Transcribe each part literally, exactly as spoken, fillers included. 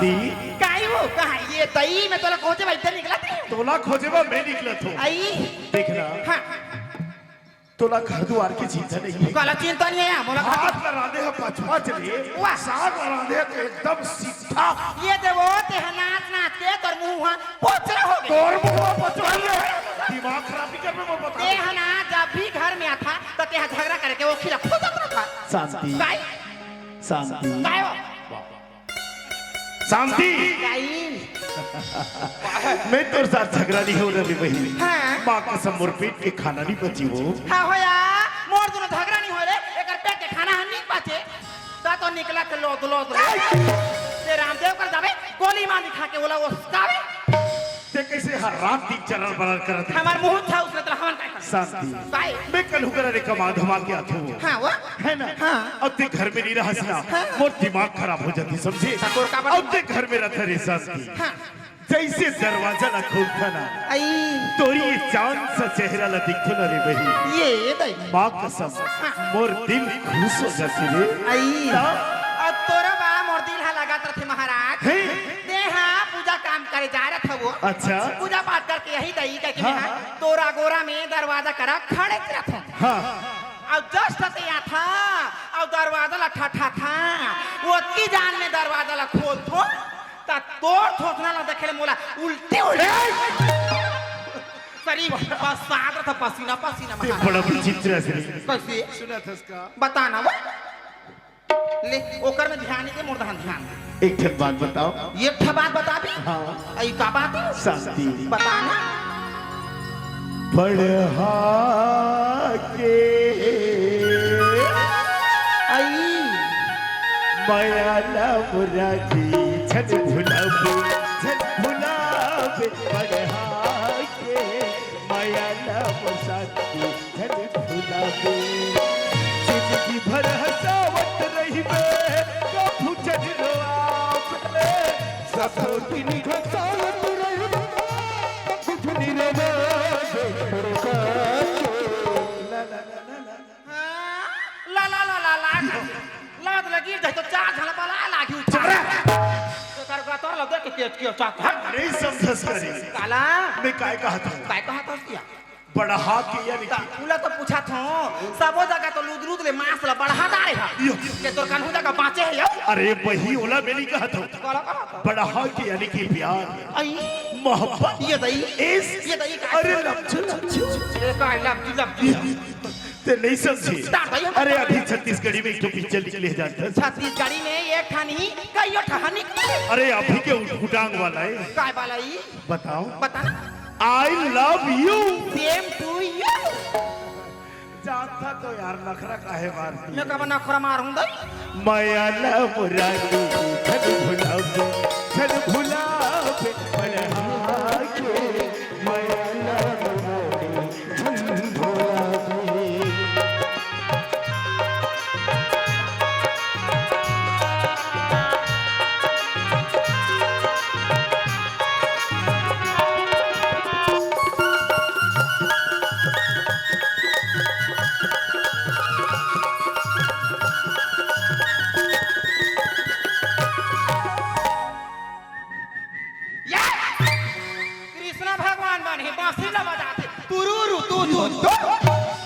काई वो, कहाँ? ये दई, मैं तोला खोजे बर इधर निकलत हँव। तोला खोजे बर मैं निकलत हँव। आई। देखना। हाँ। तोला घर दुवार के चिंता नहीं हे। काला चिंता नहीं हे, मोला घर भात ला रांधे हँव पाँच पाँच ले, वाह। साग ला रांधे हँव त एकदम सीधा। ये दे वो, तेहा नाच नाच के तोर मुँह हा पोचरा हो गे। तोर मुँह पोचरा ले। दिमाग खराब नहीं करबे, मैं बता देंव। तेहा ना जब भी घर में आथस, त तेहा झगरा करके वो खिला खोजत रहिथस। शांति। काई? शांति। काई वो? शांति। काई? मैं तोर साथ झगरा नहीं हों रे बहिनी। हाँ। माँ कसम मोर पेट के खाना नहीं पची वो। हाँ हो या, मोर दूनों झगरा नहीं होय रे, एकर पेट के खाना ह नहीं पचे। त तो निकलथे लोद लोद लोद। ते रामदेव कर जाबे, गोली मार दिखा के ओला उसकाबे। ते कइसे हर रात दिन चरर बरर करत हे? हमर मुँह था उसने तो हमन काय करबे? शांति। काई? मैं कल हुकरा रे कमा धमा के आथों। हाँ, वो? है ना? हाँ। अब ते घर में नहीं रहस ना, हाँ। मोर दिमाग खराब हो जाथे, समझे? त तोर का बात? अब ते घर में रहिथस रे शांति। हाँ। जइसे दरवाजा ला खोलथस ना, आई। तोर ये चांद सा चेहरा ला दिखथे ना रे बहिनी। ये, ये दई। माँ कसम, हाँ। मोर दिल खुश हो जाथे रे। आई। त? अब तोरो बर मोर दिल हा लगत रहिथे महाराज। हैं? तेहा पूजा काम करे जाय रहिथस वो। अच्छा। पूजा पाठ करके आही दई, कहिके हाँ, मैं हा हाँ। तोर अगोरा में दरवाजा करा खड़े रहिथों। हाँ। अउ just ते आथस, अउ दरवाजा ला ठठाथस, ओतकी जान में दरवाजा ला खोलथों, त तोर थोथना ला देखे ले मोला उल्टी उल्टी। ए! शरीर बरसात रहिथे, पसीना पसीना ते महाराज। बड़ा विचित्र हस रे। कइसे? सुनथस का? बता ना वो। ले, ओकर में ध्यान दे, मोर दहन ध्यान दे। एक ठन बात बताओ। एक ठन बात बताबे? हाँ। अई का बात हे? शांति। बता ना। पढ़ा के अई। मया ला मोरा के झन भुलाबे, झन भुलाबे, पढ़ा के मया ला मोर शांति। झन भुलाबे, जिंदगी भर हँसावत रहिबे, कभू झन रोआबे। ससुर दिन हँसावत रहिबे, कभू झन रोआबे। ला, ला, ला, ला, ला। हाँ, ला, ला, ला, ला, ला, ला। लात लगी जाए तो चार झन बला लागी उठा। चुप रह। तो कर गतर ला देख के केच के चाक हट। नहीं समझस करी। काला। मैं काय कहत हँव? काय कहत हस या? बढ़ा के यानी कि त ओला तो पूछत हँव, सबो जगह तो लूद लूद ले मांस ला बढ़ा डारे हे। यो। के तोर कनहू जगह बाँचे हे यो? अरे वही ओला मैं नहीं कहत हँव। काला कहत हस? बढ़ा के यानी कि प्यार, अई। मोहब्बत, ये दई, इश्क, ये दई का अरे लपचू, लपचू। ये का लपचू, लपचू? ते नहीं समझे। ता दई हम अरे अभी छत्तीसगढ़ी में एक ठो पिक्चर निकले हे जानथस? छत्तीसगढ़ी में एक ठन नहीं, कइयो ठन निकले। अरे अभी के उठ-, उठांग वाला हे। काय वाला हे? बताओ। बता ना। I love you। Same to you। जानथस तो यार, नखरा काहे मारथस? मैं कब नखरा मारहूँ दई? मया ला मोरा के झन भुलाबे, झन भुलाबे, पढ़ा के। मया ला मोरा के झन भुलाबे। ये कृष्णा भगवान बने, बांसुरी ला बजाथे, तुरुरु, तु, तु, तु।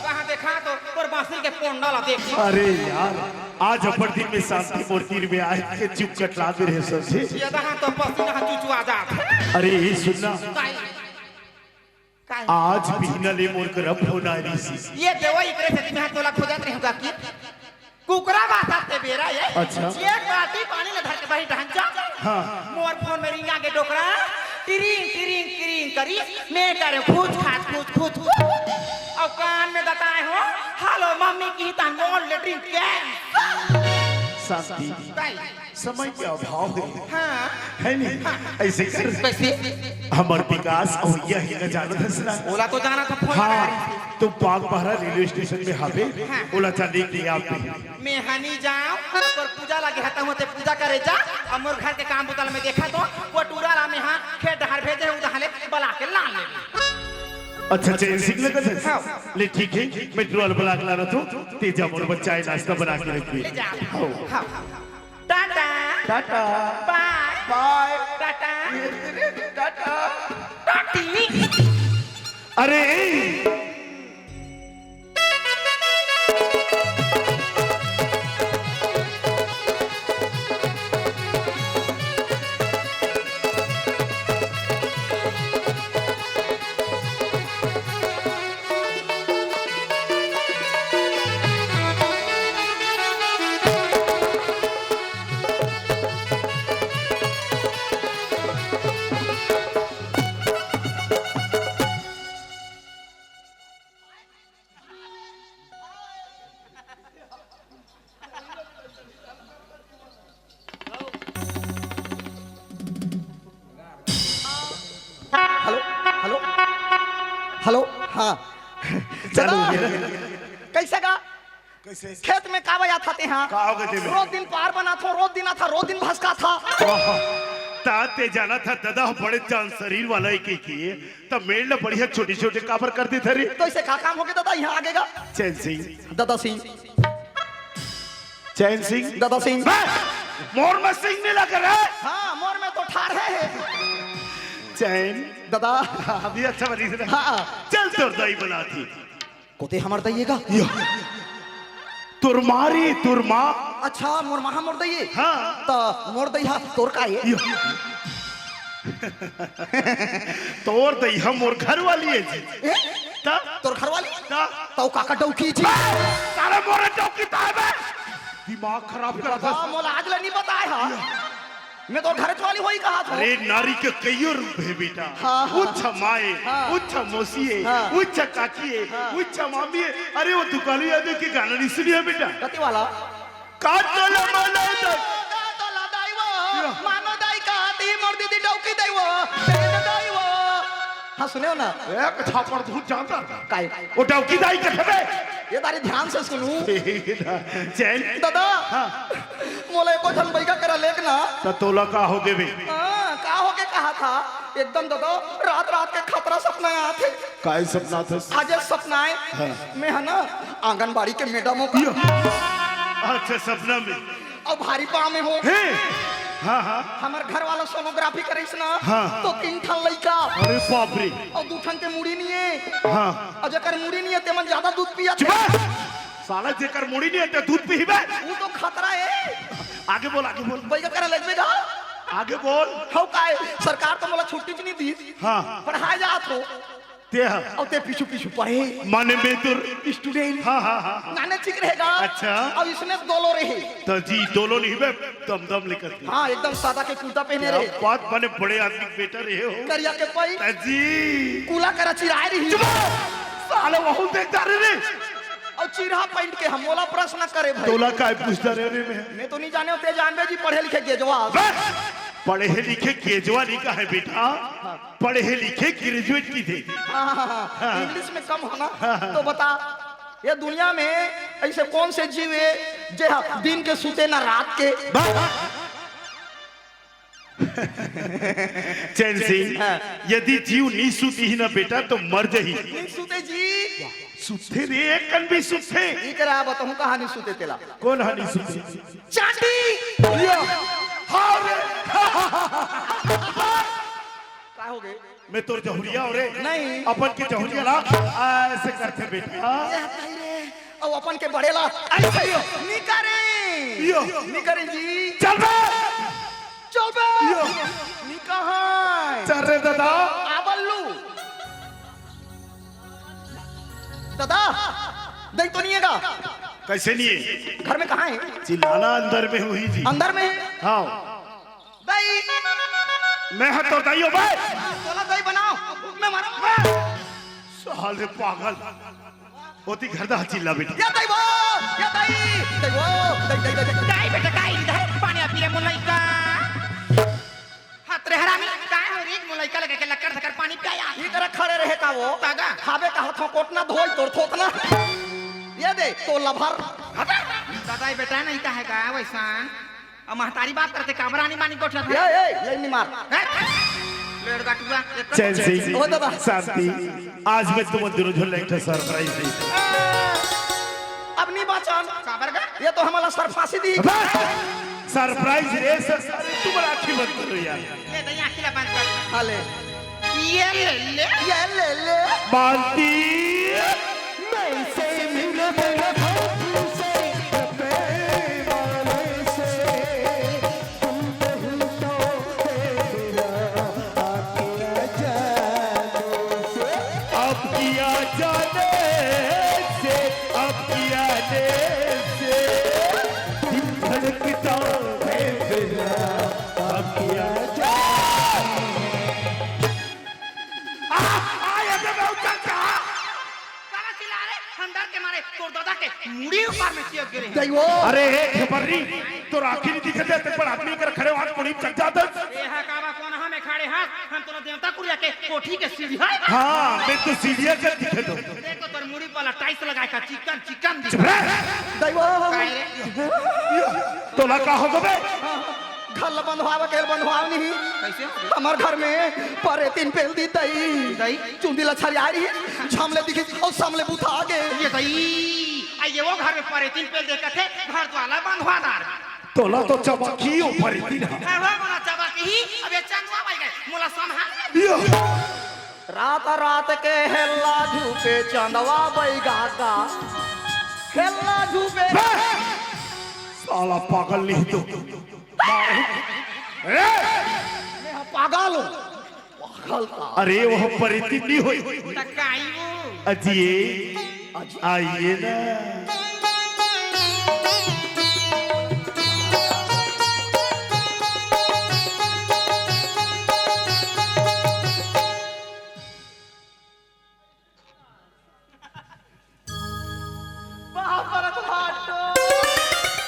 कहाँ देखा तो तोर बांसुरी के पोंडा ला देख। अरे यार, आज अब्बड़ दिन में शांति मोर तीर में आय के चुप चटला दे रहे सबसे। ये दहा तो पसीना हा चुचुआ जात हे। अरे, ये सुन ना। काय? काय? आज बिहना ले मोर करा फोन आय रहिस। ये देवा, इकरे सेती मैं तोला खोजत रहिहूँ का कि कुकरा बाँसत के बेरा ये। अच्छा। एक बाल्टी पानी ला धर के बही डहन जा। हाँ। मोर फोन में रिंग आगे डोकरा, टिरिंग, टिरिंग, टिरिंग करिस, मैं करे खूच खाच, खूच, खूच, खूच। अउ कान में दताए हँव, "Hello मम्मी" किही तहन मोर लेटरिन के। शांति। काय? समय के अभाव हे। हाँ। हे नहीं? हाँ। अइसे कर। कइसे? हमर विकास अउ यही न जानत हस ना। ओला तो जानत हँव, फोन हाँ, लगा रहिस। तो बागबाहरा रेलवे स्टेशन में हावे, हाँ। ओला चल लेके आबे। मैं हा नइ जाँव, तोर पूजा लगे हे, तहूँ ते पूजा करे जा, अउ मोर घर के काम बुता ल मैं देखत हँव, वो टूरा ला मैं हा खेत डहर भेजे हँव, उहाँ ले बला के लान लेबे। अच्छा, चैन सिंह लगत हे? हाँ। ले ठीक हे, मैं टूरा ला बला के लानत हँव, ते जा मोर बर चाय नाश्ता बना के रखबे। ले जा। हाँ। हाँ। टाटा। टाटा। बाय। बाय। टाटा। टाटा। टाटी। अरे, हेलो, हेलो, हेलो, हाँ। चालू हो गया। कैसे का? कैसे? खेत में का बजात हते, हाँ? का हो गए तेमे? रोज दिन पार बनाथो, रोज दिन आथा, रोज दिन भसकाथा। वाह, ता ते जाना था दादा, बड़े चांद शरीर वाला एक ही किए, तब मेड़ ला बढ़िया छोटे-छोटे काबर कर देत हरे। तो इसे का काम हो गया दादा, यहाँ आगे का? चैन सिंह। दादा सिंह। चैन सिंह। दादा सिंह। बे, मोर में सिंह नहीं लग रहा है। हाँ, मोर में तो ठार है। चैन। दादा। अभी अच्छा बनी ना। हाँ। चल तोर दाई बना थी। कोते हमर दाई का? यो। तोर मारी, तोर माँ। अच्छा, मोर माँ, मोर दाई। हाँ। तो मोर दाई हा, तोर का है? यो। तोर दाई हा मोर घर वाली है जी। ए? ता? तोर घर वाली? ता? तो काका डौकी जी। साला मोर डौकी ता है बे। दिमाग खराब कर बाबा, मोला आज ले नहीं बताए हा। मैं तो घर वाली होई कहा था। अरे नारी के कईयो रूप है बेटा। हाँ, हाँ। उच्च माए, हाँ। उच्च मौसी है, हाँ। उच्च काकी है, हाँ। उच्च मामी है। अरे वो दुकालू यादव के गाना नहीं सुनी है बेटा? कति वाला? काटल मले दे। काटल दाई वो, या। मानो दाई का दी मोर दीदी डौकी दाई वो, तेरे दाई वो। हाँ, सुने हो ना? एक थापड़ बहुत जानता था। काय? वो डौकी दाई के थे बे। ये तारी ध्यान से सुनू। चैन। दादा, हाँ। मोला एको झन बइगा करा लेक ना। त तोला का हो गे बे? हाँ, का हो गे कहा था? एकदम दादा, रात रात के खतरा सपना आथे। काय सपना था? आज एक सपना है। हाँ। मैं है ना, आंगनबाड़ी के मैडम हो का। यो। अच्छा, सपना में। अउ भारी पाँव में हो। हे। हाँ, हाँ। हमर घर वाला सोनोग्राफी करिस ना, हाँ। तो तीन ठन लइका। अरे बाप रे। अउ दू ठन के मुड़ी नहीं है। हाँ। अउ जेकर मुड़ी नहीं है, तेमन ज्यादा दूध पिया थे। चुप। साला जेकर मुड़ी नहीं है, ते दूध पीही बे। वो तो खतरा है। आगे बोल, आगे बोल। बइगा करा लगबे गा। आगे बोल। हौ काय, सरकार तो मोला छुट्टी भी नहीं दी। हाँ। पढ़ाए जात हो। ते हा। अउ ते पीछू पीछू पढ़े। माने मैं तो student। हाँ, हाँ, हाँ, हाँ। नाने ठीक रहेगा। अच्छा। अब इसने दोलो रहे। तो जी, दोलो नहीं बे, दम दम लेकर के। हाँ, एकदम सादा के कुर्ता पहने क्या रहे। बात, माने बड़े आदमी के बेटा रहे हो। करिया के पाई। तो जी। कूला करा चिराए रही। चुप! साले वहू देख जा रहे रे। अउ चिरहा पहन के हम मोला प्रश्न करे भाई। तोला काय पूछता रहे रे मैं? मैं तो नहीं जाने होते, जानबे जी पढ़े लिखे गेजवा। बस! पढ़े लिखे गेजवा नहीं कहे बेटा। हाँ। पढ़े लिखे graduate की थे। हाँ, हाँ, हाँ। हाँ। English में कम हो ना, हाँ, हाँ। तो बता, ये दुनिया में ऐसे कौन से जीव है जे हा दिन के सुते ना रात के? बस। चैन सिंह, हाँ। यदि जीव नी सुतही ना बेटा तो मर जही। नहीं सुते जी। सुते रे, एक कन भी सुते। इकरा बताऊं कहानी सुते तेला। कौन हानि सुते? चांटी। या। हाँ रे। का हो गए? मैं तोर जहुरिया हो रे। नहीं। अपन के जहुरिया ला ऐसे करते बेटा। या ताई रे। अब अपन के बड़े ला ऐसे ही हो। निकारे। यो। निकारे जी। चल बे। चल बे। यो। निकाहाय। चल रे दादा। आबल्लू। दादा, दई तो नहीं है का? कैसे नहीं है? घर में कहाँ है? चिल्लाना अंदर में हुई जी। अंदर में है? हाँ। दई। मैं हा तो दई हो बे। तोला दई बनाओ। मैं मारो। साले पागल। ओती घर दा चिल्ला बेटा। या दई वो, या दई, दई वो, दई, दई, दई, दई। दई बेटा, दई, इधर पानी आ पी रे मुलई का। हाथ रे हरामी, काय हो रे, मुलई का लगे के लक्कड़ धक्कड़ पानी पिया। ई तरह खड़े रहे का वो? तागा। खाबे का हाथों कोटना धोई तोर थोथना। ये दे, तो लभर। हटा। दादा, ये बेटा नहीं कहेगा वैसा। अब महतारी बात करते, काबर आनी बानी गोठिया था? ए, ए, ले नी मार। हैं? लेड़ गटुआ, एक चैन सिंह, ओ दादा। शांति, आज मैं तुम दोनों झोले एक ठो surprise दी। अब नहीं बाचन। काबर का? ये तो हमारा सर फांसी दी। अबे! सरप्राइज रे सर, सर, तुम राखी बंद करो यार। ले दे, आँखी ला बंद कर। हाँ, ले। ये ले ले। ये ले ले। मालती। मैं से मिलो मेरे भाई से, प्रेम वाले से, तुम नहीं तो तेरा आके जाने से। अब किया जाने से, अब किया जाने से, दिल धड़कता है मेरा, अब किया जाने। आ, आ, ये तो मैं उतर जा। काला चिल्ला रे, हम डर के मारे तोर दादा के मुड़ी ऊपर में चिपक गे रहे। दैवो। अरे, ए, खेपरी, तोर आँखी नहीं दिखत हे, तेकर बर आदमी कर खड़े हो, हाथ मुड़ी चक जात हे। ए हा काबा कोन हमें खड़े हाथ, हम तो देवता कुरिया के कोठी के सीढ़ी हे। हाँ, मैं तो सीढ़िया कर दिखे तो। देखो तोर मुड़ी वाला टाइल्स लगाए का चिकन, चिकन दिख चुप रह। दैवो। काय रे? तोला का हो गे बे? घर ला बंधवावे के बंधवाव नहीं। कैसे? हमर घर में परेतिन पेल दी दई। दई? चुंदी ला छरिया रही, झमले दिखी और सामले बुता गे। ये दई, आ ये वो घर में परेतिन पेल दे कथे, घर द्वार ला बंधवा डार। तोला तो चबकही ओ परेतिन हा। हाँ, हाँ, मोला चबकही, अब ये चंदवा भाई गए, मोला संभाल। यो। रात रात के हेल्ला झूपे चंदवा बैगा का, हेल्ला झूपे। बे! साला पागल नहीं तो। मारे। ए! मैं पागल हूँ। पागल का। अरे वो परेतिन नहीं होई। त काई वो? अजी, आइए ना। बाप रे, तो हाटो।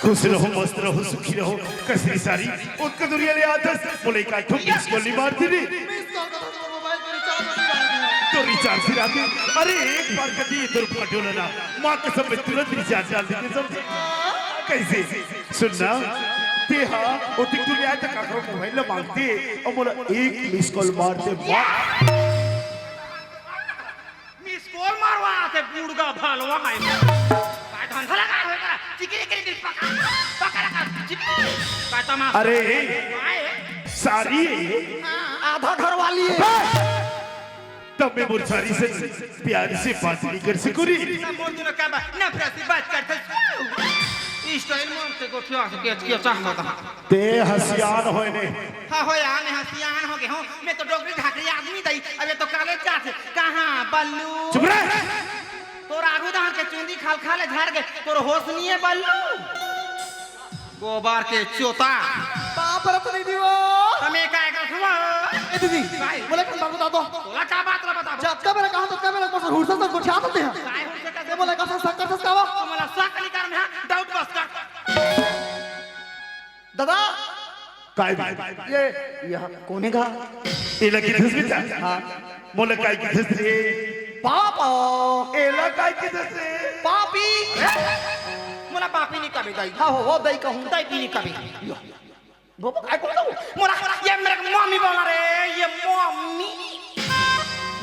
खुश रहो, मस्त रहो, सुखी रहो। कसरी सारी, उतका दुरिया ले आथस, बोले का ठो मिस कॉल नहीं मारती रे। मिस कॉल का तो मोबाइल पर रिचार्ज नहीं रहा। तो रिचार्ज ही रहा। अरे, एक बार कभी इधर पटो ना, माँ कसम मैं तुरंत रिचार्ज डाल देते सब। कैसे? सुनना, ते हा, उतका दुरिया तक काकरो मोबाइल ना मांगते, और बोला एक मिस कॉल मारते, मार। मिस कॉल मारवा आथे बुड़गा भलवा है। काय धंधा लगा होय का? चिकरी, चिकरी, चिकरी, पका, पका, पका, चिकरी। काय तमाशा? अरे, काय? सारी। हाँ। आधा घर वाली है। बे! तब मैं मोर सारी से प्यार से बात नहीं कर सकूँ रे। ना मोर दुनो का बा, नफरत से बात करते। स्टाइल मारते गोठिया से केच किया चाहता था। ते हसियान होय ने। हाँ, होय, आ, मैं हसियान हो गए हूँ। मैं तो डोकरी ढाकरी आदमी दई। अबे तो कॉलेज जाथे। कहाँ, बल्लू? चुप रह। तोर आगू डहर के चुंदी खाल खाले झर गे। तोर होश नहीं है, बल्लू? गोबर के चोता। बाप रे, तो नहीं दी वो। हमें काय का सुनो? ए दीदी, काय? बोले कौन बात बता दो। तोला का बात ला बता दो? जब का मेरा कहा तो का मेरा को हुरसा से गोठिया तो ते हैं। काय हुरसा का? ते बोले का संग कर सकता वो? तो मोला शक नहीं कर, मैं डाउट बस कर। दादा, काय भी? ये, ये कोने का? एला किथस बेटा? हाँ। मोला काय किथस रे? पापा। एला काय किथस रे? पापी। मोला पापी नहीं कबे दाई। हाँ, हो, हो, दाई कहूँ। दाई भी नहीं कबे। यो। वो, वो काय बोल रहा हूँ? मोला, मोला, ये मेरे मम्मी बोला रे, ये मम्मी।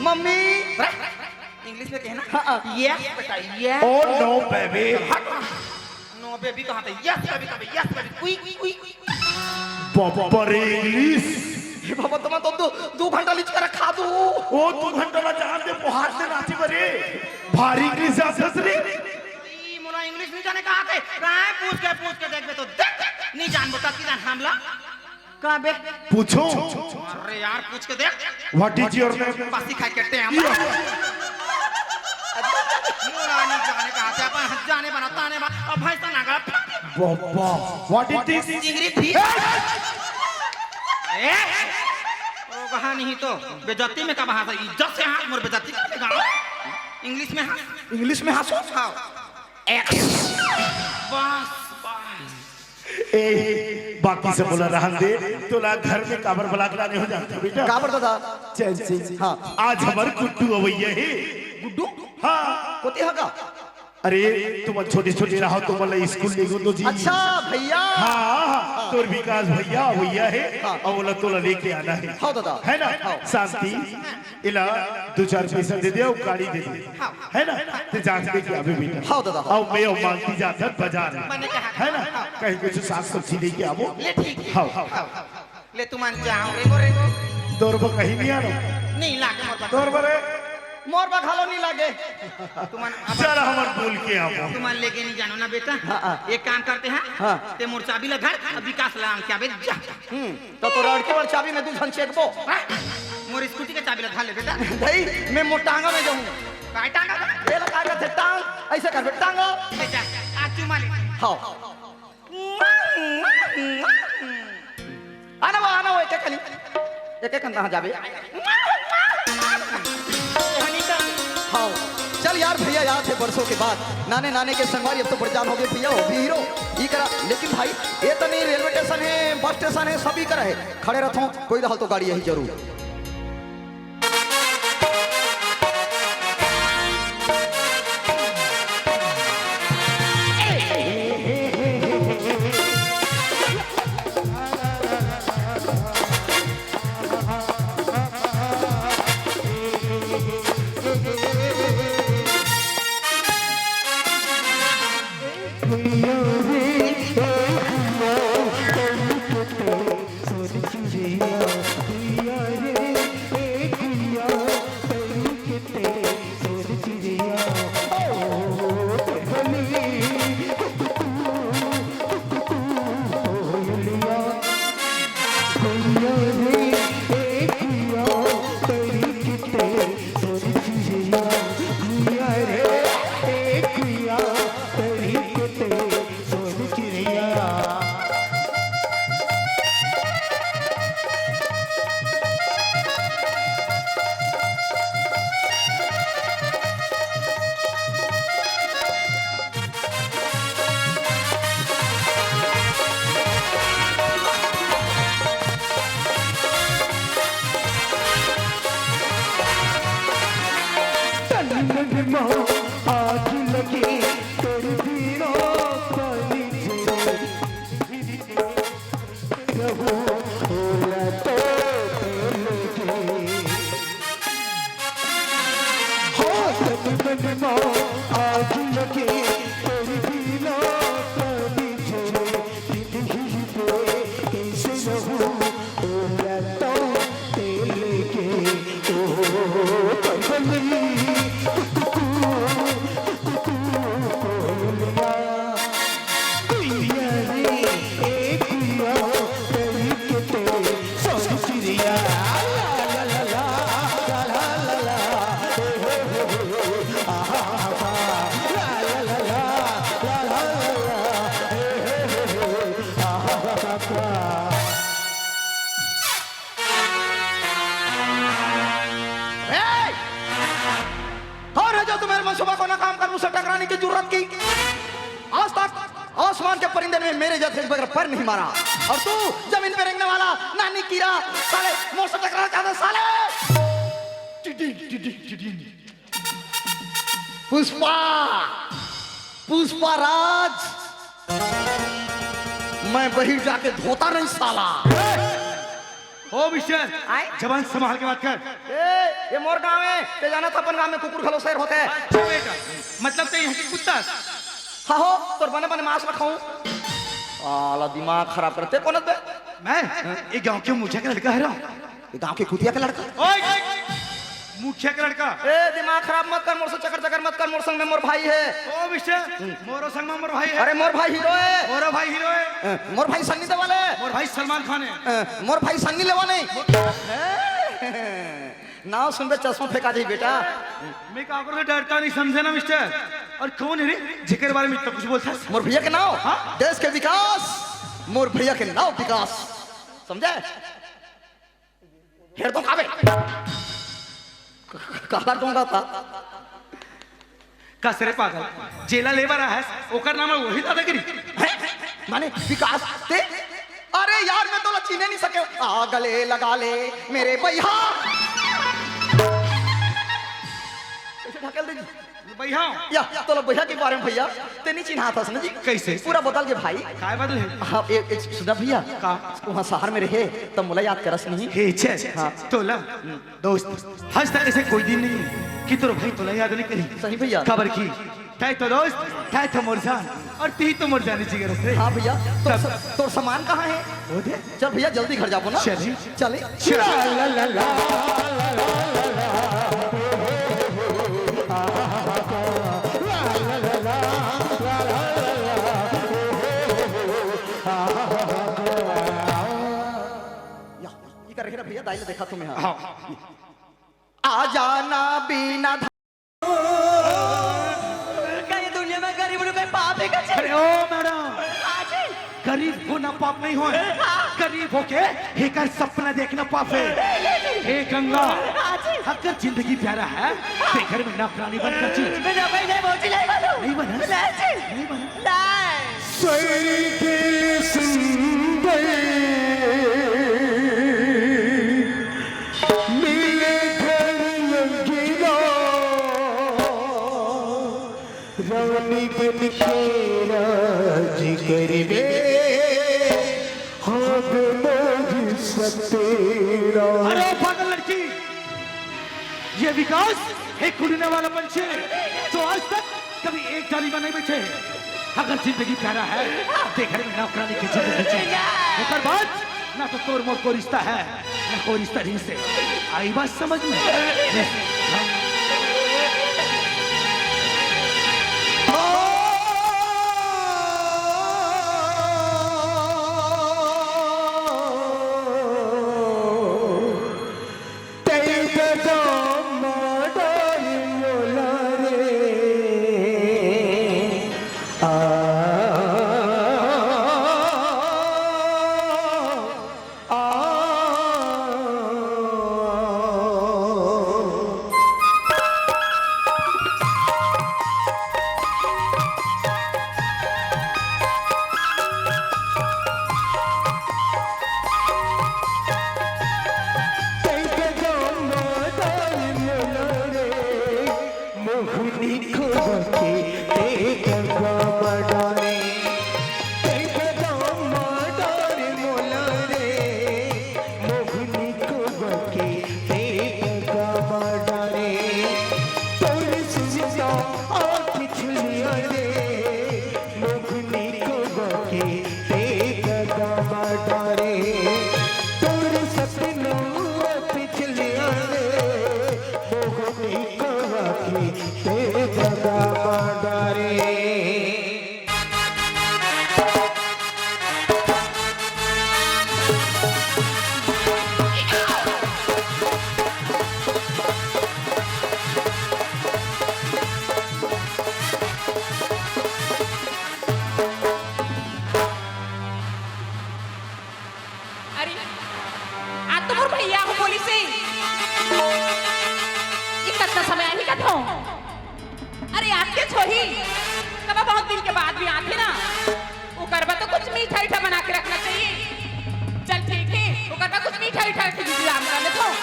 मम्मी। रे, इंग्लिश में कहना। हाँ, हाँ। Yes, बेटा, yes। Oh, no, baby। हट। No baby कहाँ थे? Yes baby, कहाँ पे? Yes baby, quick, quick, quick। बाबा रे इंग्लिश। हे बाबा, तुम तो दो, दो घंटा लिख कर रखा दो। ओ, दो घंटा ला जान दे, बाहर से नाची बरे। भारी इंग्लिश आथस रे। ई मोला इंग्लिश नहीं जाने कहा थे। राय पूछ के, पूछ के देख बे तो देख, देख, नहीं जान बता की जान हमला। का बे? पूछो। अरे यार, पूछ के देख। What is your name? बासी खाए के टेम। यो। मोला नहीं जाने कहा थे, अपन जाने बना, ताने बना, अब भाई सा नागड़ा। बाबा, what is this? चिंगरी थी। ए! ओ कहा नहीं तो बेइज्जती में का बहासा, इज्जत से हाथ मोर बेइज्जती कर देगा। इंग्लिश में हाँ। इंग्लिश में हंसो। हाँ। एक्स। बस, बस। ए, बाकी सब बोला रहन दे, तोला घर में काबर बला के लाने हो जानता बेटा? काबर दादा? चैन से। हाँ। आज हमर गुड्डू अवैया हे। गुड्डू? हाँ। कोती हा का? अरे, तुम छोटे-छोटे रहो, तुम वाला स्कूल नहीं हो तो जी। अच्छा, भैया। हाँ, हाँ। तोर विकास भैया, भैया हे, हाँ। अउ ओला तोला लेके आना हे। हाँ दादा। है ना? हाँ। शांति, एला दू चार पैसा दे दे अउ गाड़ी दे दे। हाँ। है ना? ते जान के के आबे बेटा। हाँ दादा। अउ मैं अउ मालती जाथन बाजार में। मने कहा है ना? हाँ। कहीं कुछ साग सब्जी लेके आबो। ले ठीक हे। हाँ। हाँ। ले तुमन जाओ, रेंगो, रेंगो। तोर बर कहीं नहीं आनो। नहीं लागे मोर बर। तोर बर? मोर बर घलो नहीं लागे। तुमन अब चल, हमन बोल के आबो। तुमन लेके नहीं जानो ना बेटा। हाँ, हाँ। एक काम करते हैं। हाँ। ते मोर चाबी ला धर, अब विकास ला आन के आबे जा। हम्म, तो तोर लड़के बर चाबी में दू झन चेकबो। हाँ? मोर स्कूटी के चाबी ला धर ले बेटा। दई, मैं मोर टांगा में जाऊँ। काय टांगा? ये ला काय करथे टांग, ऐसे करबे टांगा। ले जा, आ चुमा ले। हाँ। आना वो, आना वो, एक एक कनी, एक एक कनी कहाँ जाबे? हाँ, चल यार भैया, याद है बरसों के बाद, नाने नाने के संगवारी, अब तो बड़ जान हो गए भैया, हो भी हीरो, ई करा। लेकिन भाई, ये तो नहीं रेलवे स्टेशन है, बस स्टेशन है, सभी करा है, खड़े रहथों, कोई रहल तो गाड़ी यही जरूर। तन मन में आग लगे, तेरे बिना पानी झरे। रहूं, होला तो तेरे के। हो तन मन में आग लगे, तेरे बिना पानी झरे। दिन ही पे कैसे रहूं, ओ रतौ तेल के, ओ पगली, कुकू, कुकू, कोयलिया। कुइया रे, ए कुइया, तेरी के तेरे सोच चिड़िया। ला, ला, ला, ला, ला, ला, ला, ला, ए, हो, हो, हो, आहा, हा, हा, ला, ला, ला, ला, ला, ला, ला, ला, ए, हो, हो, हो, आहा, हा, हा, हा। ए! कौन है जो तुम्हें मनसूबा को नाकाम कर मुझसे टकराने की जुर्रत की? आज तक आसमान के परिंदे ने मेरे जैसे बगैर पर नहीं मारा, और तू जमीन पे रेंगने वाला नानी कीड़ा, साले मोर से टकराना चाहता है, साले। टिडिंग, टिडिंग, टिडिंग। पुष्पा, पुष्पा राज, मैं बहिर जाके धोता नहीं साला। ओ मिस्टर, आए? जबान संभाल के बात कर। ए, ये मोर गांव है, ते जाना था अपन गांव में कुकुर घलो शेर होते हैं। अच्छा बेटा, मतलब ते यहाँ के कुत्ता? हाँ हो, तोर बने बने मांस ला खाऊं। साला दिमाग खराब करते कौन बे? मैं ये गांव के मुखिया का लड़का हरंव। ये गांव के कुतिया का लड़का? ओए! मुखिया का लड़का। ए, दिमाग खराब मत कर, मोर से चकर चकर मत कर, मोर संग में मोर भाई है। ओ मिस्टर, मोरो संग में मोर भाई है। अरे मोर भाई हीरो है। मोरो भाई हीरो है। ए, मोर भाई सन्नी देवल है। मोर भाई सलमान खान है। ए, मोर भाई सन्नी लेवा नहीं। ए, नाव सुनबे चश्मा फेंका जाई बेटा। मैं काकरो से डरता नहीं, समझे ना मिस्टर? और कौन है रे जेकर बारे में इतना कुछ बोलता है? मोर भैया के नाव, हाँ? देश के विकास, मोर भैया के नाव विकास, समझे? हेर तो खाबे। काला टोंगा था। कस रे पागल, जेला लेबर आहस, ओकर नाम है वही दादागिरी। हैं? माने विकास ते? अरे यार, मैं तोला चीने नहीं सके। आ गले लगा ले मेरे भैया। कैसे ढकेल देगी? बइहा। या, तोला बइहा के बारे में भैया, तें नइ चिन्हात हस ना जी। कइसे? पूरा बदल गे भाई। काय बदले? हाँ, ए, ए, सुन ना भैया। का? उहाँ शहर में रहे, त मोला याद करस नहीं। हे छे, हाँ। तोला, दोस्त, आज तक अइसे कोई दिन नहीं हे कि तोर भाई तोला याद नहीं करी। सही भैया। काबर कि तैं तो दोस्त, तैं तो मोर जान, अउ तैं तो मोर जानी जिगर हस रे। हाँ भैया, तोर तब स-, तोर सामान कहाँ हे? वो दे। चल भैया, जल्दी घर जाबो ना। चल। चल। चल। ला, ला, ला, ला। या, ये कर रहे ना भैया, दाई ने देखा तुम्हें। हाँ। आ जाना बिना ध- का ये दुनिया में गरीब होना कोई पाप हे का जी? अरे ओ मैडम, हाँ जी। गरीब होना पाप नहीं होय। हाँ। गरीब होके एकर सपना देखना पाप हे। ए गंगा, हाँ जी। अगर जिंदगी प्यारा हे, त घर में नौकरानी बनकर जी। मैं नौकरी नहीं बोलती, नहीं बनूँ। नहीं बना? नहीं जी। नहीं बना? नहीं। सैकिल सुंदर मिले घर अंगीरा, रानी बन के राज करबे, हाथ मोर सतेरा। अरे पागल लड़की, ये विकास एक उड़ने वाला पंछी हे, जो आज तक कभी एक डाली में नहीं बैठे। अगर जिंदगी प्यारा हे, त घर में नौकरानी के जिंदगी जी। ओकर बाद ना तो तोर मोर को रिश्ता हे, ना कोई रिश्ता नहीं से। आई बात समझ में? मोहनी खोके ते गंगा मडाने, ते गंगा मडाने मोला रे। मोहनी खोके ते गंगा मडाने, तोर सुनता आँख खुलिया रे। मोहनी खोके ते गंगा मडाने, तोर सपना पिछलिया रे। मोहनी खोके ते गंगा मडाने। अरे, आज तो मोर भैया ह बोलिस हे। ये कतना समय आही कथों। अरे, आज के छोही, कब बहुत दिन के बाद भी आथे ना, ओकर बर तो कुछ मीठा-ईठा बना के रखना चाहिए। चल ठीक हे, ओकर बर कुछ मीठा-ईठा रख के इंतजाम कर लेथों।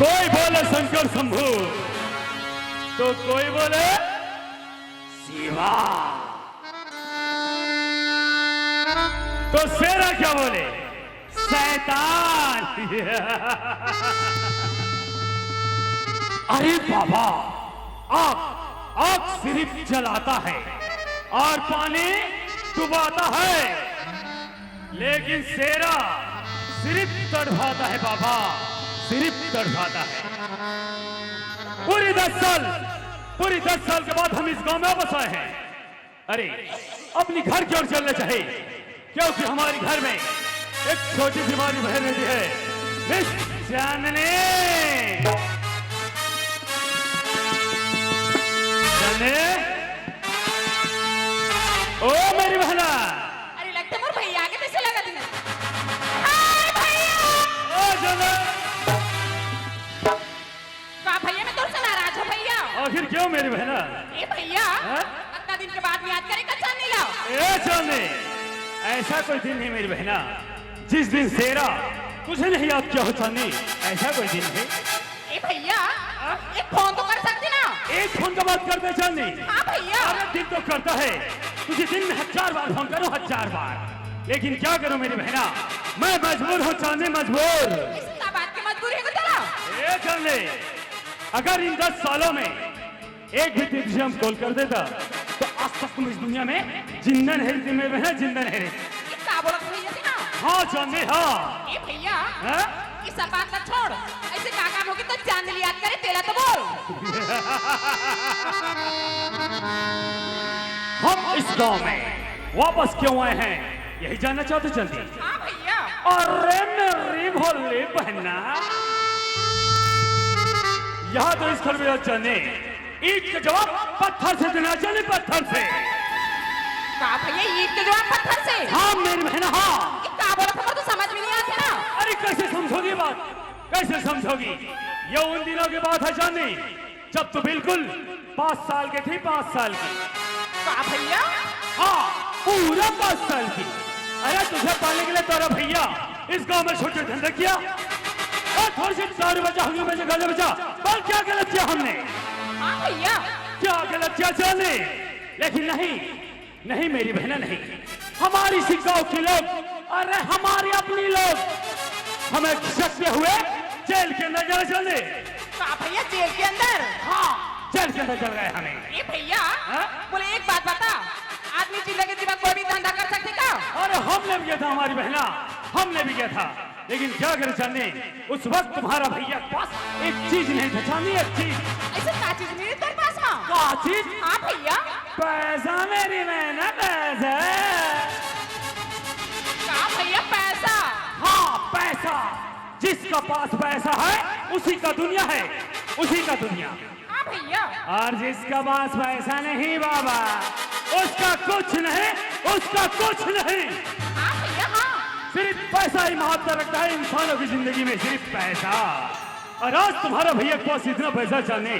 कोई बोले शंकर शंभू, तो कोई बोले शिवा। तो शेरा क्या बोले? शैतान। अरे बाबा, आग, आग सिर्फ जलाता है और पानी डुबाता है, लेकिन शेरा सिर्फ तड़फाता है बाबा, सिर्फ तड़फाता है। पूरी दस साल, पूरी दस साल के बाद हम इस गांव में वापस आए हैं। अरे, अपनी घर की ओर चलना चाहिए, क्योंकि हमारे घर में एक छोटी सी हमारी बहन रहती है, मिस चांदनी। चांदनी, ओ मेरी बहना। अरे, लगता मोर भैया आगे कैसे लगा दी। हाय भैया! मेरी बहना। ए भैया, हाँ? अतना दिन के बाद याद करे का चांदनी ला? ए चांदनी, ऐसा कोई दिन नहीं मेरी बहना, जिस दिन शेरा तुझे नहीं याद किया हो चांदनी, ऐसा कोई दिन नहीं। ए भैया, हाँ? एक फोन तो कर सकती ना? एक फोन का बात कर दे चांदनी। हाँ भैया। अरे दिल तो करता है, तुझे दिन में हजार बार फोन करूं, हजार बार, लेकिन क्या करूं मेरी बहना, मैं मजबूर हूँ चांदनी, मजबूर। ऐसी क्या बात की मजबूरी है तेरा? ए चांदनी, अगर इन दस सालों में एक भी दिन तुझे हम कॉल कर देता, तो आज तक तुम इस दुनिया में जिंदा नहीं रहती मेरी बहना, जिंदा नहीं रहती। ये का बोलत भैया जी ना? हाँ चांदनी, हाँ। ए भैया, हाँ? ये सब बात ला छोड़, ऐसे का काम होगी तो चांदनी याद करे, तेला तो बोल। हम इस गांव में वापस क्यों आए हैं, यही जानना चाहते चांदनी? हाँ भैया। अरे मेरी भोली बहना, यहाँ तो इस घर में चांदनी ईंट के जवाब पत्थर से देना चांदनी, पत्थर से। का भैया, ईंट के जवाब पत्थर से? हाँ मेरी बहना, हाँ। ये का बोलत हस, तो समझ में नहीं आते ना। अरे कैसे समझोगी बात, कैसे समझोगी? ये उन दिनों की बात है चांदनी, जब तू बिल्कुल पाँच साल की थी, पाँच साल की। का भैया? हाँ, पूरा पाँच साल की। अरे तुझे पालने के लिए तेरा भैया इस गांव में छोटे धंधे किया, और थोड़ी सी दारू बेचा, हुक्का बेचा, गांजा बेचा, पर क्या गलत किया हमने? हाँ भैया। क्या गलत किया चांदनी? लेकिन नहीं, नहीं मेरी बहना, नहीं। हमारी इसी गांव के लोग, अरे हमारे अपनी लोग हमें खिसकते हुए जेल के अंदर चले चले। का भैया, जेल के अंदर? हाँ, जेल के अंदर चल गए हमें। ए भैया, हाँ? बोले एक बात बता, आदमी जिंदगी जीवन कोई भी धंधा कर सकती का? अरे हमने भी किया था हमारी बहना, हमने भी किया था, लेकिन क्या करे चांदनी, उस वक्त तुम्हारा भैया के पास एक चीज नहीं था चांदनी, एक चीज। ऐसे का चीज नहीं है तेरे पास माँ? का चीज? हाँ भैया। पैसा मेरी बहना, पैसा। का भैया, पैसा? हाँ पैसा, जिसका पास पैसा है उसी का दुनिया है, उसी का दुनिया। हाँ भैया। और जिसका पास पैसा नहीं बाबा, उसका कुछ नहीं, उसका कुछ नहीं। हाँ भैया, हाँ। सिर्फ पैसा ही महत्व रखता है इंसानों की जिंदगी में, सिर्फ पैसा। और आज तुम्हारा भैया के पास इतना पैसा चांदनी,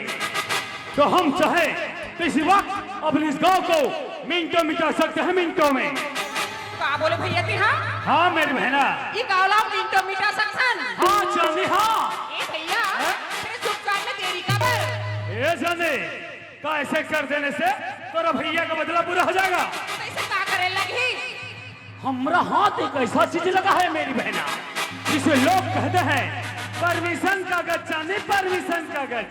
तो हम चाहे तो इसी वक्त अपने इस गांव को मिनटों मिटा सकते हैं, मिनटों में। का बोले भैया जी, हाँ? हाँ मेरी बहना। ये गांव ला मिनटों मिटा सकथन? हाँ चांदनी, हाँ। ए भैया, हाँ? तेरे शुभ काम में देरी काबर? ए चांदनी, का ऐसे कर देने से तेरा भैया का बदला पूरा हो जाएगा? तो इसे का करे लगी? हमरा हाथ एक ऐसा चीज लगा है मेरी बहना, जिसे लोग कहते हैं परमिशन कागज चांदनी, परमिशन कागज।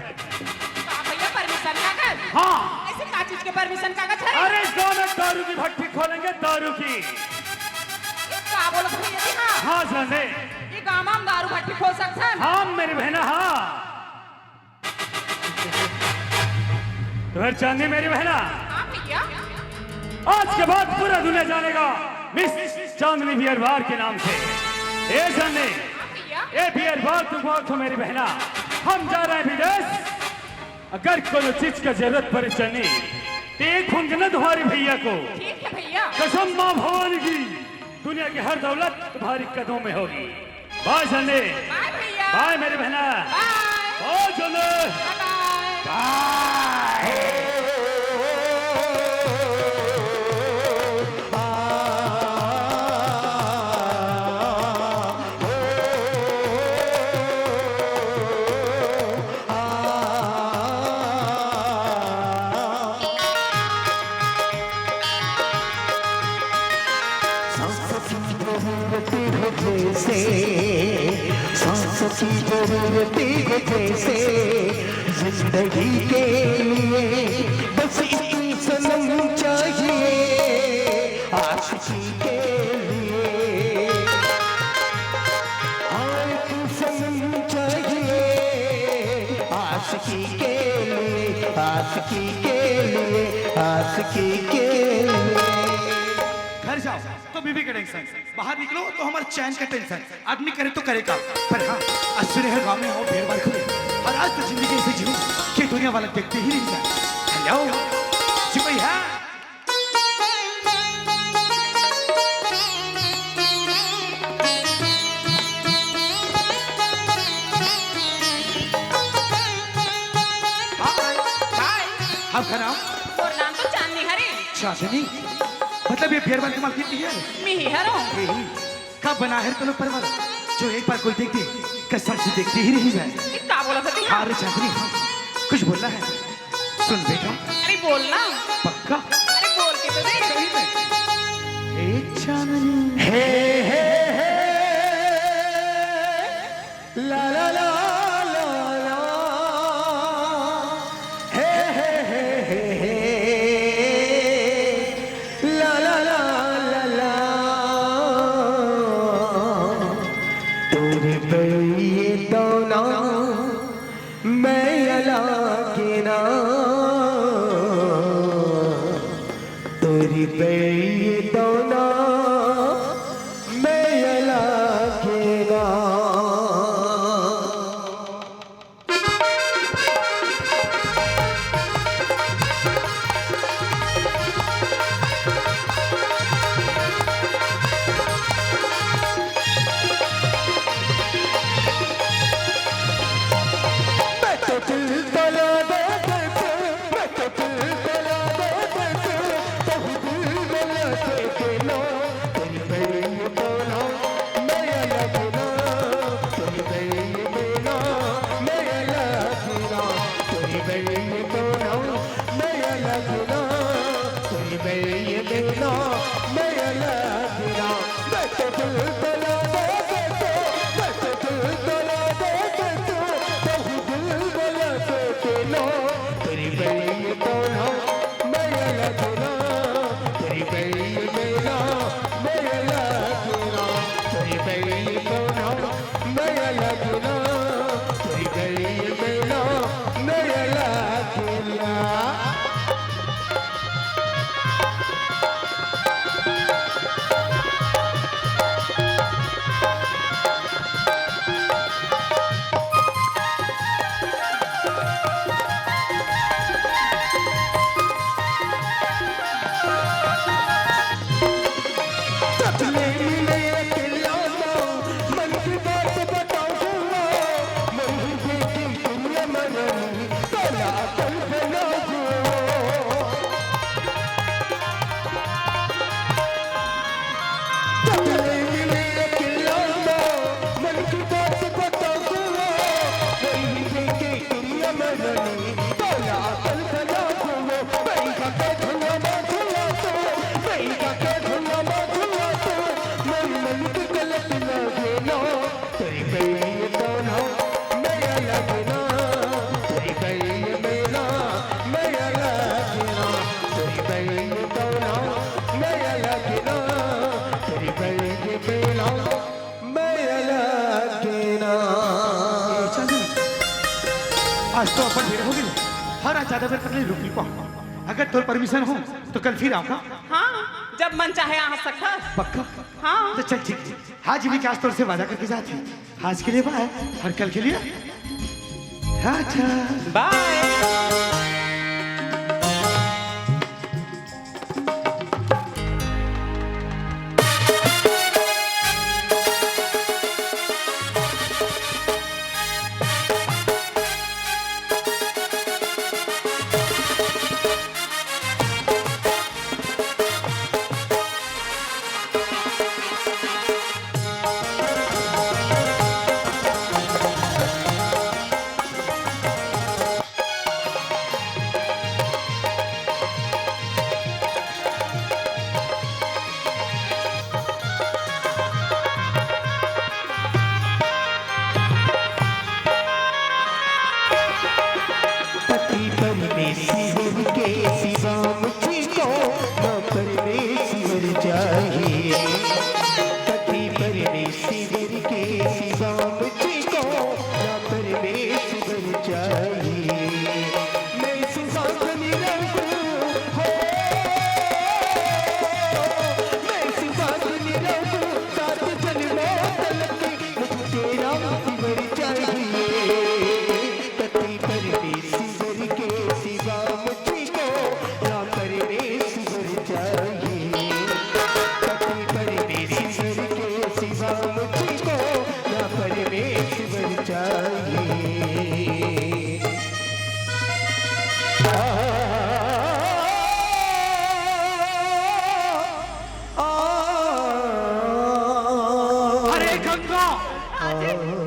का भैया, परमिशन कागज? हाँ। ऐसे का चीज के परमिशन कागज है? अरे गांव में दारू की भट्टी खोलेंगे, दारू की। ये का बोलत भैया जी, हाँ? हाँ चांदनी। ये गांव में हम दारू भट्टी खोल सकथन? हाँ मेरी बहना, हाँ। तो फिर चांदनी मेरी बहना, हाँ भैया। आज के बाद पूरा दुनिया जानेगा मिस चांदनी बियर बार के नाम से। ए चांदनी, हाँ भैया। ए बियर बार, तुम बहुत हो मेरी बहना, हम जा रहे हैं विदेश। अगर कोनो चीज का जरूरत पड़े चांदनी, तो एक फोन करना तुम्हारे भैया को। ठीक है भैया। कसम माँ भवानी की, दुनिया की हर दौलत तुम्हारी कदमों में होगी। बाय चांदनी। बाय भैया। बाय मेरी बहना। बाय। बाय चांदनी। बाय बाय। बाय। सांस की जरूरत हो जैसे, सांस की जरूरत हो जैसे, जिंदगी के लिए बस एक सनम चाहिए, आशिकी के लिए। हाँ, एक सनम चाहिए, आशिकी के लिए, आशिकी के लिए, आशिकी के लिए। घर जाओ तो बीवी का टेंशन, बाहर निकलो तो हमारे चैन का टेंशन। आदमी करे तो करे का, पर हाँ, आज सुने हर गाँव में आओ, भीड़ भाड़ खुले। और आज तो जिंदगी ऐसे जीऊँ कि दुनिया वाला देखते ही रह जाए। हेलो, जी भैया। का नाम? मोर नाम तो चांदनी हरे। चांदनी? मतलब ये बियर बार के मालकिन ही हरे? मैं ही हरों। यही। का बना है तोला परवर? जो एक बार कोई देख दे, कसम से देखती ही रही जाए। ये का बोला था तू? हाँ रे चांदनी, हाँ। कुछ बोलना है? सुन बेटा। अरे बोलना। पक्का? अरे बोल के तो देख। सही में? ए चांदनी। हे, हे, हे। ला, ला, ला, ला, ला। हे, हे, हे, हे, हे। ला, ला, ला, ला, ला। तोर बइये दौना, मैं अला के ना। तोर बइये दौना, मैं अला के ना। आज तो अपन ढेर हो गए। हर आज ज्यादा बेर कर ले रुक नहीं पाऊँ। अगर तोर परमिशन हो तो कल फिर आऊँगा। हाँ, जब मन चाहे आ सकता। पक्का? हाँ। तो चल ठीक है। आज भी आज तोर से वादा करके जाते हैं। आज के लिए बाय और कल के लिए टाटा। बाय। पति परमेश्वर के सिवा मुझको ना परमेश्वर चाहिए। पति परमेश्वर के सिवा मुझको ना परमेश्वर चाहिए। मैं सुहाग निरंतर हो, मैं सुहाग निरंतर सात जन्मों तलक मुझे तेरा सिवर चाहिए। पति परमेश्वर के सिवा मुझको ना परमेश्वर चाहिए। पति परमेश्वर के सिवा मुझको ना परमेश्वर चाहिए। आ, गंगा,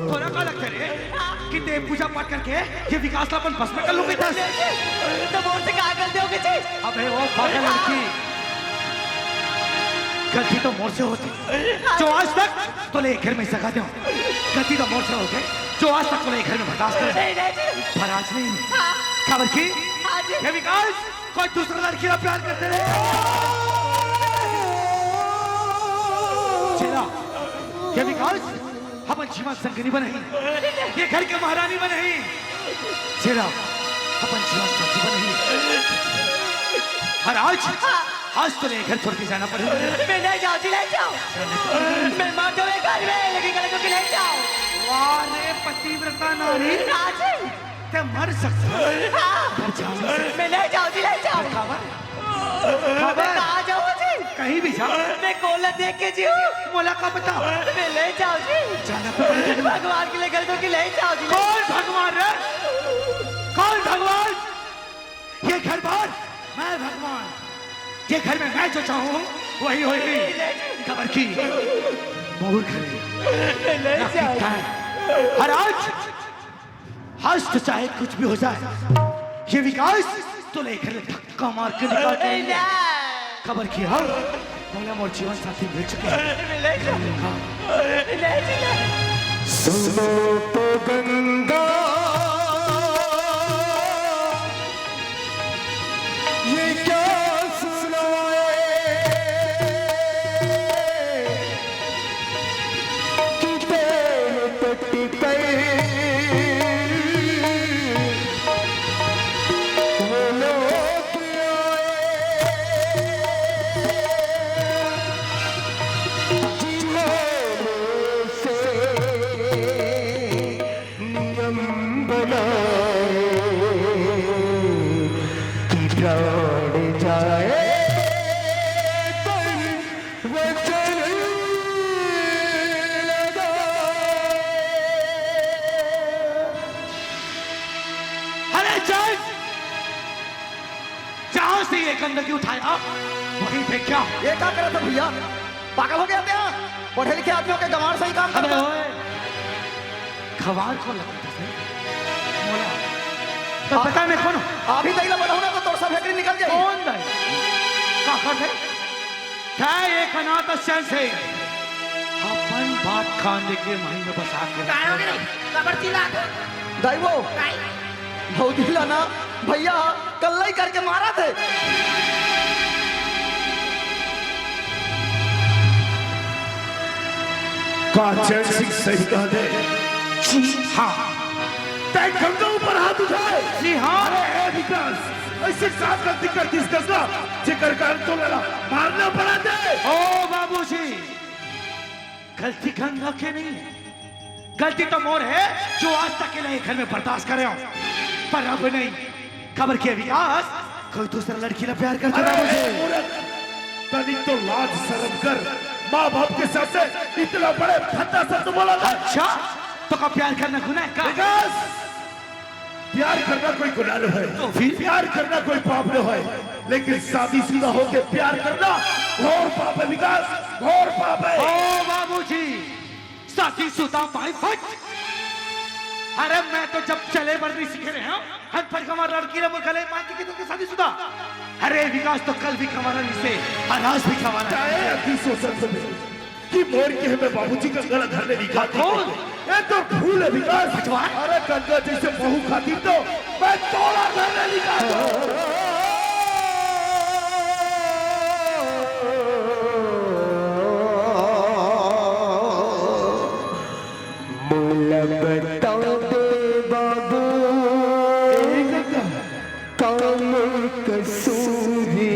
तोला का लगथे रे कि ते पूजा पाठ करके ये विकास ला अपन बस में कर लूंगी? दस तो मोर से का कर दोगे जी? अबे वो पागल लड़की, गलती तो मोर से होथे जो आज तक तोला ये घर में सगा देंव। गलती तो मोर से होथे जो आज तक तोला ये घर में बर्दाश्त करे। नहीं, नहीं जी। पर आज नहीं। हाँ। काबर कि हाँ जी। ये विकास कोई दूसरा लड़की ला प्यार करथे रे। छेला, ये विकास अपन जीवन संगनी बनही, ये घर के महारानी बनही। छेला, अपन जीवन साथी बनही। और आज, आज तोला ये घर छोड़ के जाना पड़ही। मैं नहीं जांव जी, नहीं जांव। मैं मर जांव ये घर में, लेकिन गलत होके नहीं जांव। वाह रे पतिव्रता नारी। हाँ जी। ते मर सकथे, हाँ। पर जा नहीं सकथे। मैं नहीं जांव जी, नहीं जांव। काबर? मैं काबर? कहाँ जांव जी? कहीं भी जा। मैं कोला देख के जी। मोला का पता? मैं नहीं जांव जी। जाना तो पड़ेगा। भगवान के लिए गलत होके नहीं जांव जी। कौन भगवान रे? कौन भगवान? ये घर बार मैं भगवान। ये घर में मैं जो चाहूँ वही होही। नहीं, नहीं जी। काबर कि मोर घर है। मैं नहीं जांव। और आज आज तो चाहे कुछ भी हो जाए, ये विकास तोला ये घर ले धक्का मार के निकाल के नहीं, नहीं। काबर कि हम, मोला मोर जीवन साथी मिल चुके हैं। नहीं, नहीं। हाँ। नहीं, नहीं। सुनो तो गंगा, ये क्या सुनाए कि तेरे तट पर वो लोग आए, जिन्होंने से नियम बनाए कि प्राण जाए पर वचन लगाए। अरे चल, जहां से ये गंदगी उठाया, वहीं फेंक क्या? ये का करत हे भैया? पागल हो गया क्या? पढ़े लिखे आदमियों के गंवार सही काम अबे करता। ओए, गंवार कौन लगता है? मोला। तो आ- पता मैं कौन हूँ? अभी तक ला बताऊँ ना तो तोर सब हेकड़ी निकल जाए। कौन भाई? का कर दे? क्या एक अनाथ आश्रम से अपन बात खाने के महल में बसा के रखा है? काबर चिल्लात हे? दाई वो। दाई। भौजी ला ना भैया कल्लई करके मारत हे। का चैन सिंह सही कहा दे? जी हाँ। तय गंगा ऊपर हाथ उठाए। जी हाँ। अरे ए विकास, ऐसे का गलती कर दिस गंगा, जेकर कारण तो लड़ा मारना पड़ा दे। ओ बाबूजी, गलती गंगा के नहीं है, गलती तो मोर है जो आज तक के लिए घर में बर्दाश्त करे हूँ, पर अब नहीं। काबर के विकास कोई दूसरा लड़की ला प्यार कर चुका अरे मुझे। मूर्ख, तनिक तो लाज शर्म कर, माँ बाप के सामने इतना बड़े भद्दा शब्द बोला था। अच्छा, तो का प्यार करना गुनाह है का? विकास, प्यार करना कोई गुनाह नहीं है, तो फिर? प्यार करना कोई पाप नहीं है, लेकिन शादीशुदा होके प्यार करना घोर पाप है विकास, घोर पाप है। ओ बाबूजी, शादीशुदा माई फट। अरे मैं तो जब चले बर नहीं सीखे रहे हूँ, हम पर हमारा लड़की रे मोर गले मांग के कितने शादीशुदा। अरे विकास तो कल भी कमाना नहीं से, और आज भी कमाना। चाहे अति सोचन से कि मोर के हमें बाबूजी का गला धरने निकाल दी। कौन? ये तो फूल है विकास। भगवान। अरे गंगा जैसे बहू खातिर तो मैं तोला धरने निकाल दूं। मोला बता दे बाबू, ए गंगा। कौन कसूर हे?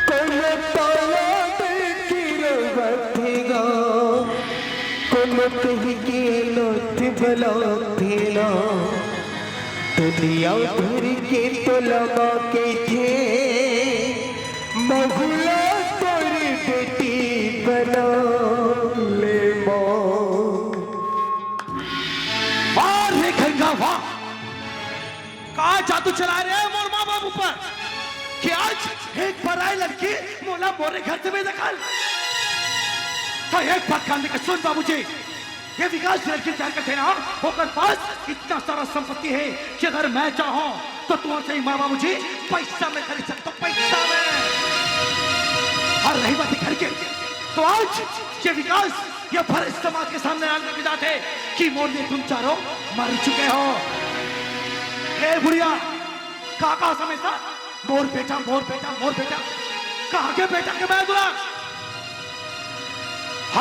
कौन ताला दे के रोवत हे गा? कौन कहि के लोथ बलाथे ना? दुनिया भर के तोला माँ कहिथे, महू ला तोर बेटी बना ले माँ। वाह रे गंगा वाह, का जादू चला रहे हैं मोर माँ बाप ऊपर कि आज एक पराई लड़की मोला मोरे घर से बेदखल। तो एक बात कान देके सुन बाबूजी, ये विकास लड़की प्यार करथे ना, ओकर पास इतना सारा संपत्ति हे कि अगर मैं चाहूं तो तुमन से ही माँ बाबूजी पैसा में खरीद सकता हूँ, पैसा में। और रही बात घर के, तो आज ये विकास ये भरे समाज के सामने आके बता दे कि मोर लिए तुम चारों मर चुके हो। ए बुढ़िया, का का हमेशा मोर बेटा, मोर बेटा, मोर बेटा, कहाँ के बेटा के मैं बुला?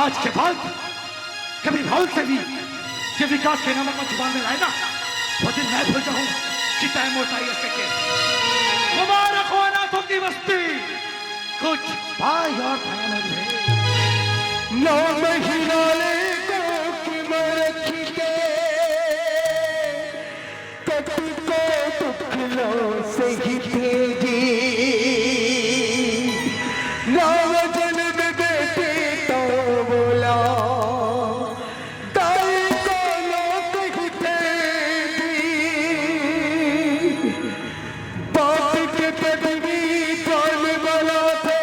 आज के बाद कभी भूल से भी ये विकास के नाम का जुबान में लाए ना, वो दिन मैं भूल जाऊं कि तय मोर ताई ऐसे के। मुबारक हो अनाथों की बस्ती, कुछ भाई और बहन है। नौ महीना ले को की मरखी के कति को दुख लो सही थे जी। नव जन्म बेटी तो बोला, ताई को लो सही थे जी। बाप के पदवी कौन वाला थे?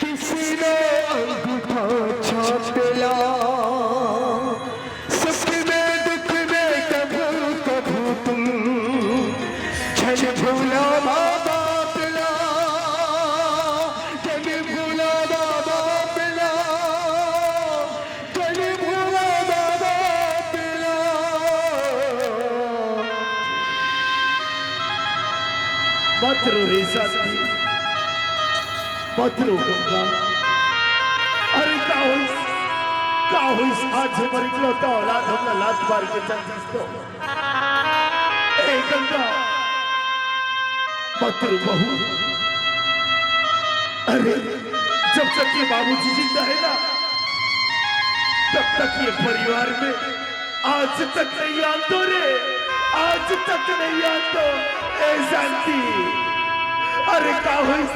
किसी ने अंगूठा छाप ला, सुख में दुख में कभू कभू तुम छन भूला माँ बाप ला, छन भूला माँ बाप ला, छन भूला माँ बाप ला। मत रो रे शांति, मत रो गंगा। अरे का होइस, का होइस? आज हमर इकलौता औलाद हमला लात मार के चल दिस तो। ए गंगा, मत रो बहू। अरे जब तक ये बाबूजी जिंदा है ना, तब तक ये परिवार में आज तक नहीं आतो रे, आज तक नहीं आतो। ए शांति, अरे का होइस?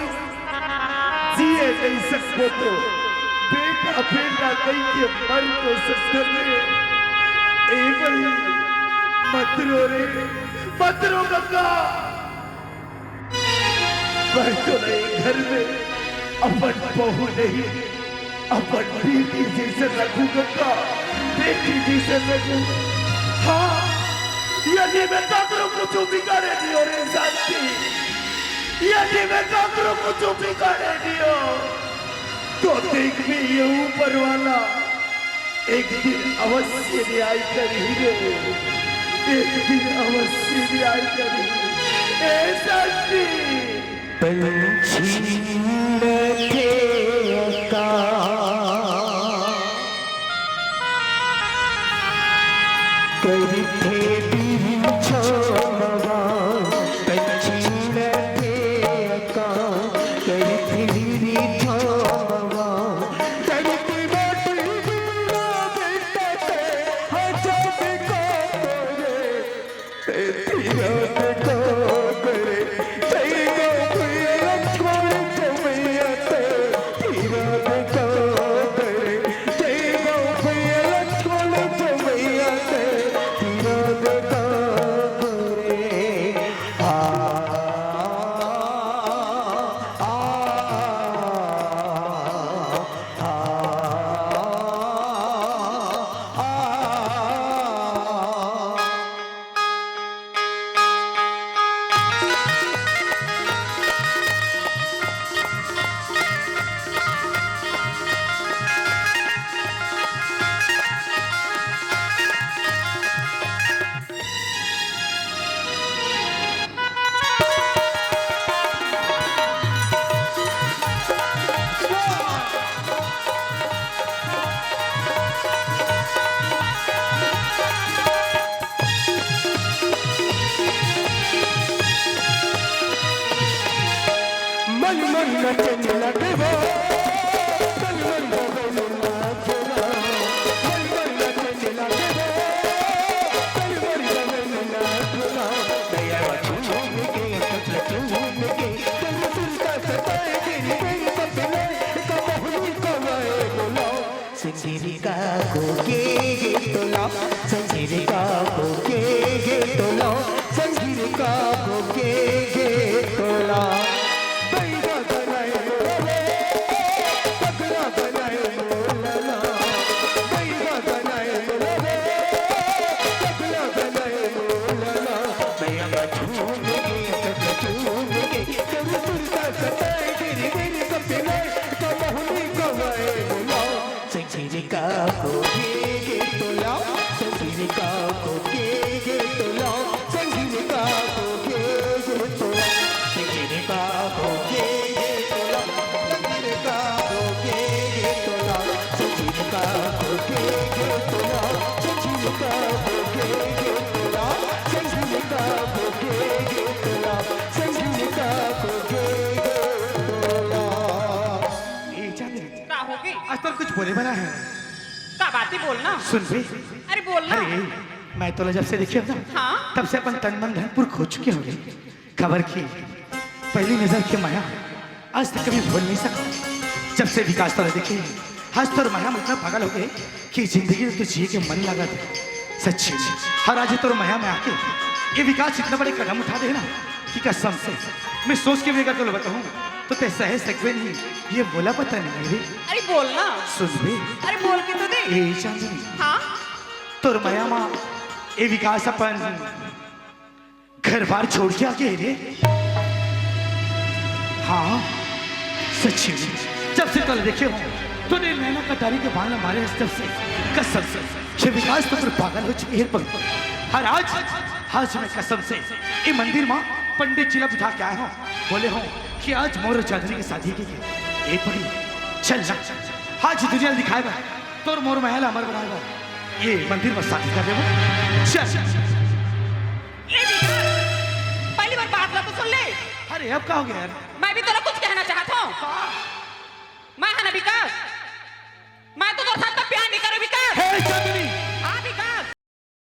जिए नहीं सकबो तो बेटा बेटा कहि के मर तो सकथन रे। ए भाई, मत रो रे, मत रो गंगा। मैं तो नहीं घर में अपन बहू नहीं, अपन बेटी जैसे रखूं गंगा, बेटी जैसे रखूं। हाँ, यदि मैं काकरो कुछ बिगाड़े दियो रे शांति, यदि मैं काकरो कुछ बिगाड़े दियो, तो देख भी ये ऊपर वाला एक दिन अवश्य न्याय करही रे, एक दिन अवश्य न्याय करही। ए शांति। पंछी न थे अका, करथे बिरछा मवा, पंछी न थे अका, करथे बिरछा मवा, धरती माटी बिना बेटा ते, अजब का तोरे। तीरथ का करे, जय गो भैया लक्ष्मण कमैया ते। तीरथ का करे, जय गो भैया लक्ष्मण कमैया ते। तीरथ का करे। आ, आ, आ, आ, आ। मन मन नचन लगे वो, तन मन बदल नाचना। मन मन नचन लगे वो, तन मन बदल नाचना। दया झूम के, कचरा झूम के, तेरे दिल का सताए, तेरी दिल का पिलाए, एक बहुरी को आए बुलाओ। संजीरी का को के गे तोला, संजीरी का को के गे तोला, संजीरी का को के गे तोला। बैगा बनाए रे, पगला बनाए आज तोर कुछ बोले वाला है। का बात हे, बोलना। सुन बे। अरे बोलना। अरे, मैं तोला जब से देखे हंव ना, हाँ? तब से अपन तन मन धन पूरा खो चुके हंव रे। काबर कि पहली नजर के मया आज तक कभी भूल नहीं सका। जब से विकास तोला देखे, आज तोर मया में इतना पागल हो गे कि जिंदगी में तो जिए के मन लागत हे। सच्ची में। अउ आज तोर मया में आके ये विकास इतना बड़े कदम उठा दे ना कि कसम से मैं सोच के भी अगर तोला बताहूँ तो तैं सहे सकबे नहीं, ये मोला पता नहीं रे। अरे बोलना। सुन बे। अरे बोल के तो देख। ए चांदनी। हाँ? तोर मया मा ये विकास अपन घर बार छोड़ के आगे रे। हाँ, सच्ची में। जब से तोला देखे हंव, तोने नैना कटारी के बाण ला मारे हस तब से, कसम से, ये विकास तो पूरा पागल हो चुके हे पगली। अउ आज, आज मैं कसम से ये मंदिर मा पंडित जी ला बिठा के आए हंव, बोले हंव कि आज मोर चांदनी के शादी हे। ए पगली, चल ना, आज दुनिया ला दिखाए बर, तोर मोर मया ला अमर बनाए बर ये मंदिर मा शादी कर देबो। चल। ए विकास, पहली बार बात ला तो सुन ले। अरे, अब का हो गया यार? मैं भी तोला कुछ कहना चाहत हंव। मैं हा ना विकास, मैं तो तोर साथ में प्यार नहीं करूँ विकास। हे चांदनी,